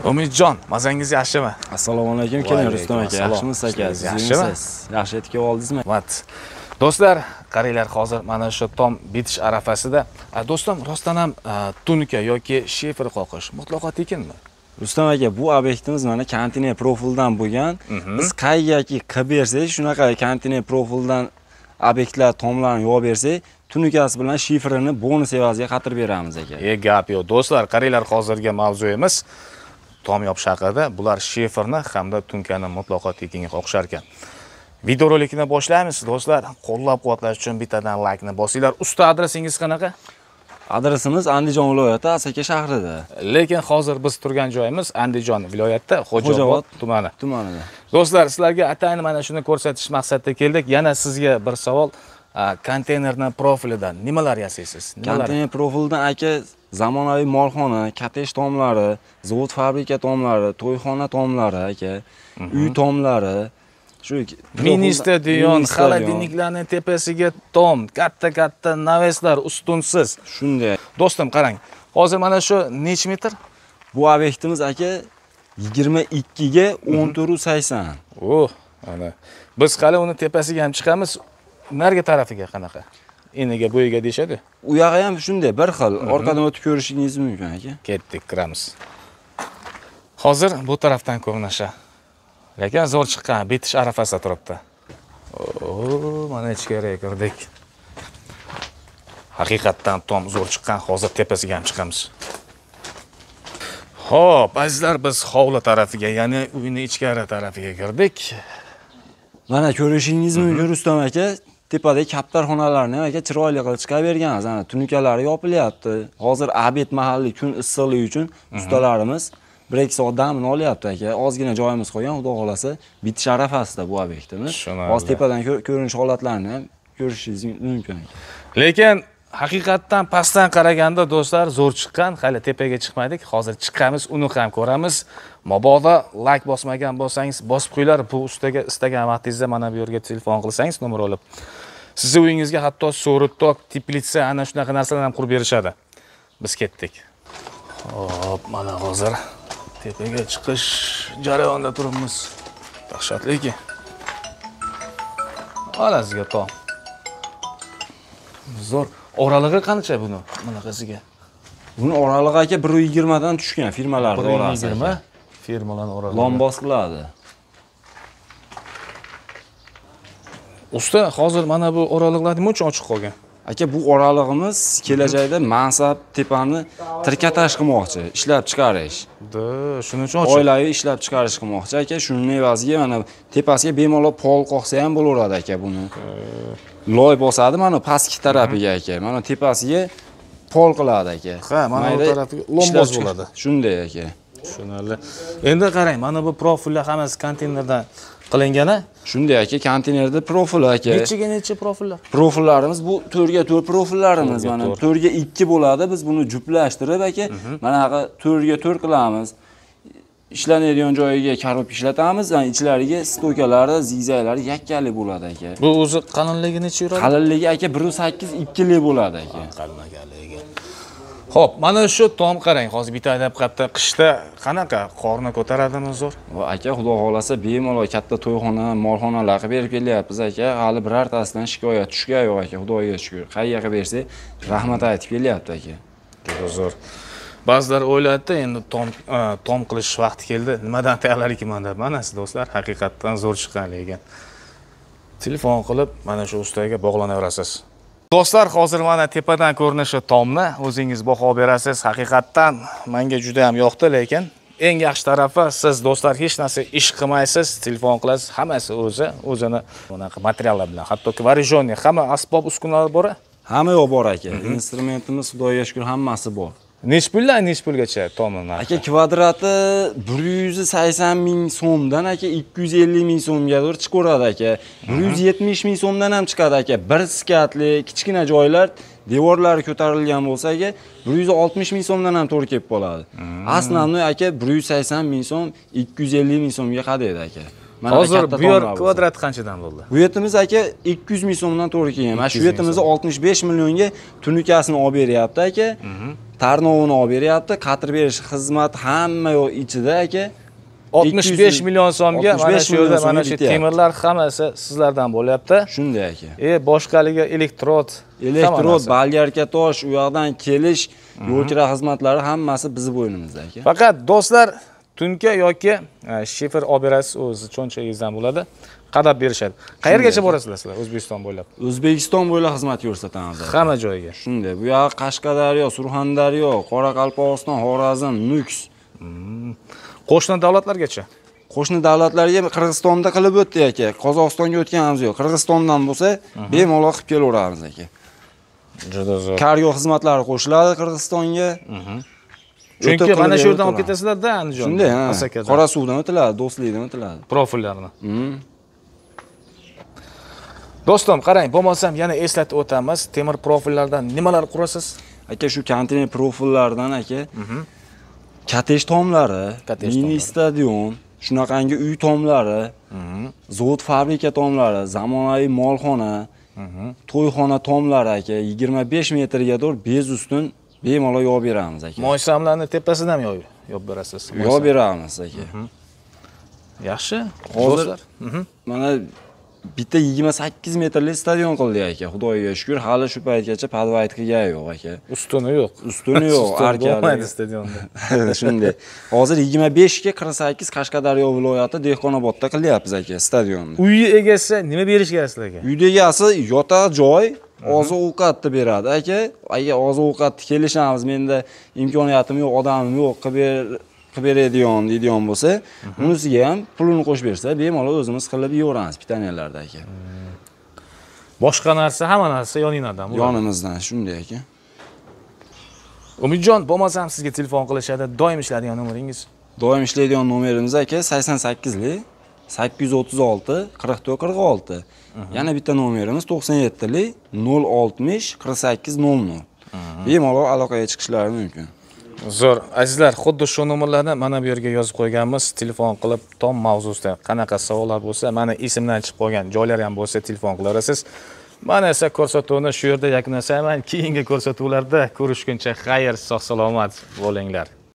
Umidjon, mazangiz yaxshimi? Assalomu alaykum, keling Rustam aka. Yaxshimisiz aka? Yaxshimi? Yaxshi yetib oldingizmi? Rahmat. Do'stlar, qaranglar, hozir mana shu tom bitish arafasida. Do'stim, rostdan ham tunka yoki shifer qoqish mutlaqo tekinmi? Rustam aka, bu obyektimiz mana konteyner profildan bo'lgan. Biz qayerga qilib bersak, shunaqa konteyner profildan obyektlar tomlarini yopib bersak, tunukasi bilan shiferini bonus evaziga qatirib beramiz aka. Gap yo'q. Do'stlar, qaranglar, hozirgi mavzuyimiz tom yopish haqida. Bular shiferni hamda tunkani mutlaqo tekinga qoqishar ekan. Videorolikni boshlaymiz do'stlar. Qo'llab-quvvatlash uchun bittadan like-ni bosinglar. Usta, adresingiz qanaqa? Adresimiz Andijon viloyati, Asaka shahrida. Lekin hozir biz turgan joyimiz Andijon viloyatida, Xo'jaobod tumanida. Do'stlar, sizlarga atayin mana shuni ko'rsatish maqsadida keldik. Yana sizga bir savol. Konteynerni profilidan nimalar yasaysiz? Konteyner profilidan aka zamonaviy molxona, kottej tomlari, zavod fabrika tomlari, to'yxona tomlari aka, uy tomlari, shu mini stadion, xolodilniklarning tepasiga tom, katta-katta naveslar, ustunsiz. Shunday. Do'stim, qarang. Hozir mana shu necha metr? Bu obyektimiz aka 22 ga 14.80. Oh, ana. Biz hali uni tepasiga ham chiqamiz. Nargi tarafiga qanaqa? Eniga, bo'yiga deyshadi. U yog'i ham shunday bir xil. Orqadan o'tib ko'rishingiz mumkin aka. Ketdik, kiramiz. Hozir bu tarafdan ko'rinishi. Lekin zo'r chiqqan, bitish arafasida turibdi. Mana ichkariga kirdik. Haqiqatdan tom zo'r chiqqan, hozir tepasiga ham chiqamiz. Xo'p, azizlar, biz hovli tarafiga, ya'ni uyning ichkari tarafiga kirdik. Mana ko'rishingiz mumkin Rustam aka, tepadagi kaptarxonalarni ham aka chiroyli qilib chiqarib berganmiz. Ana tunukalari yopilyapti. Hozir obed mahalli kun issiqligi uchun ustalarimiz 1-2 soat damini olyapti aka. Ozgina joyimiz qolgan, xudo xolasa bitish arafasida bu obyektimiz. Hozir tepadan ko'rinish holatlarini ham ko'rishingiz mumkin aka. Lekin haqiqatdan pastdan qaraganda do'stlar zo'r chiqqan. Hali tepaga chiqmadik. Hozir chiqamiz, uni ham ko'ramiz. Mabodo like bosmagan bo'lsangiz, bosib qo'yinglar. Bu ustaga istagan vaqtingizda mana bu yerga telefon qilsangiz, nomer olib, sizni uyingizga hatto so'ritok, teplitsa, ana shunaqa narsalarni ham qurib berishadi. Biz ketdik. Xo'p, mana hozir tepaga chiqish jarayonida turibmiz. Dahshatliki. Mana sizga tom. Zo'r. Oralig'i qancha buni? Bunaqasiga. Buni oralig'i aka 1.20 dan tushgan firmalarning orasi. 1.20 firmalarning oralig'i. Lombos qiladi. Usta, hozir mana bu oraliqlar nima uchun ochiq qolgan? Aka, bu oralig'imiz kelajakda mansab tepani tirkatash qilmoqchi, ishlab chiqarish. Da, shuning uchun ochiq. Oilaviy ishlab chiqarish qilmoqchi aka, shuning evaziga mana tepasiga bemalol pol qoqsa ham bo'laveradi aka buni. Loy bosadi mana pastki tarafiga aka, mana tepasiga pol qiladi aka. Ha, mana bu tarafiga lomboz bo'ladi. Shunday aka. Tushunarli. Endi qarang, mana bu profillar hammasi konteynerdan qilingani. Shunday aka, konteynerda profil aka. Nechaga necha profillar? Profillarimiz bu 4ga 4 profillarimiz mana 4ga 2 bo'ladi. Biz buni juplashtirib aka, mana bunaqa 4ga 4 qilamiz. Ishlanadigan joyiga korobka ishlatamiz, yani ichlariga stokalari, zigzaglari yakkali bo'ladi aka. Bu o'zi qalinligi necha yuradi? Qalinligi aka 1.8 2lik bo'ladi aka. Qalin ekanligi. Xo'p, mana shu tom qarang, hozir bitta haydab qapti. Qishda qanaqa qorni ko'taradimi zo'r? Va aka, xudo xolasa bemalol katta to'yxona, molxonalar qilib berib kelyapmiz aka. Hali birortasidan shikoyat tushgan yo'q aka, xudoga shukr. Qayerga qilib bersak, rahmat aytib kelyapti aka. Juda zo'r. Ba'zilar o'ylaydi, endi tom qilish vaqti keldi, nimadan tayyorlar ekanman deb. Mana siz do'stlar, haqiqatdan zo'r chiqqan lekin. Telefon qilib mana shu ustaga bog'lanaverasiz. Do'stlar, hozir mana tepadan ko'rinishi tomni o'zingiz baho berasiz. Haqiqatdan menga juda ham yoqdi, lekin eng yaxshi tarafi siz do'stlar hech narsa ish qilmaysiz, telefon qilasiz, hammasi o'zi o'zini bunaqa materiallar bilan, hattoki varijoniy hamma asbob uskunalar bor. Hamma yo'q bor aka. Instrumentimiz xudoga shukr hammasi bor. Nech puldan nech pulgacha tomni narxi? Aka, kvadrati 180 ming so'mdan aka 250 ming so'mga chiqaveradi aka. 170 ming so'mdan ham chiqadi aka. Bir skatli kichkina joylar devorlari ko'tarilgan bo'lsa aka 160 ming so'mdan ham to'g'ri kelib qoladi. Asnavni aka 180 ming so'm 250 ming so'mga qadaydi aka. Mana hozir bu yer kvadrat qanchadan bo'ldi? Bu yerimiz aka 200 ming so'mdan to'g'ri kelgan. Mana shu yerimiz 65 millionga tunukasini olib beryapti aka. Tarnovini olib beryapti, qatr berish xizmati hamma yo'q ichida aka. 65 million so'mga mana shu yerda mana shu temirlar hammasi sizlardan bo'lyapti. Shunday aka. Boshqaliga elektrod, bolgarka tosh, u yoqdan kelish, yo'l kira xizmatlari hammasi bizni bo'ynimizda aka. Faqat do'stlar, tunka yoki shifer olib berasiz, o'zi cho'ntagingizdan bo'ladi. Qadab berishadi. Qayergacha borasizlar sizlar O'zbekiston bo'ylab? O'zbekiston bo'ylab xizmat ko'rsatamiz. Hamma joyga. Shunday. Bu yoq Qashqadaryo, Surxondaryo, Qoraqalpog'iston, Xorazm, Nukus. Qo'shni davlatlargacha? Qo'shni davlatlarga Qirg'izistonda qilib o'tdik aka. Qozog'istonga o'tganimiz yo'q. Qirg'izistondan bo'lsa, bemalol qilib kelaveramiz aka. Juda zo'r. Kargo xizmatlari qo'shiladi Qirg'izistonga. Chunki mana shu yerdan olib ketasizlar-da Andijonda. Shunday, ha. Qorasuvdan o'tiladi, Do'stlikdan o'tiladi. Profillarni. Do'stim, qarang, bo'lmasam yana eslatib o'tamiz. Temir profillardan nimalar qurasiz? Aka, shu konteyner profillardan aka. Katesh tomlari, mini stadion, shunaqangi uy tomlari, zavod fabrika tomlari, zamonaviy molxona, to'yxona tomlari aka 25 metrga to'g'ri bez ustun bemalol yopib beramiz aka. Moysamlarni tepasidan ham yopib berasiz. Yopib beramiz aka. Yaxshi. Hozir mana bitta 28 metrli stadion qildik aka. Xudoga shukr, hali shu paytgacha podvayt qilgan yo'q aka. Ustuni yo'q. Ustuni yo'q, arkali. Bo'lmaydi stadionda. Shunday. Hozir 25 ga 48 Qashqadaryo viloyati Dehqonobodda qilyapmiz aka stadionni. Uy egasi nima berish kerak sizlarga? Uyda egasi yotoq joy, oziq-ovqatni beradi aka. Agar oziq-ovqatni kelishamiz, menda imkoniyatim yo'q, odamim yo'q, qilib beradigan deydigan bo'lsa, unisiga ham pulini qo'shib bersa, bemalol o'zimiz qilib yeyveramiz pitaniyalarda aka. Boshqa narsa, hamma narsa yoningizdan. Yonimizdan, shunday aka. Umidjon, bo'lmasam sizga telefon qilishadi, doim ishlaydigan nomeringiz? Doim ishlaydigan nomerimiz aka 88lik 836 44 46. Yana bitta nomerimiz 97lik 060 48 00. Bemalol aloqaga chiqishlari mumkin. Zo'r. Azizlar, xuddi shu nomerlarni mana bu yerga yozib qo'yganmiz. Telefon qilib tom mavzusida qanaqa savollar bo'lsa, mana esimdan chiqib qolgan joylar ham bo'lsa telefon qilaverasiz. Mana esa ko'rsatuvni shu yerda yakunlasayman. Keyingi ko'rsatuvlarda ko'rishguncha xayr, sog' salomat bo'linglar.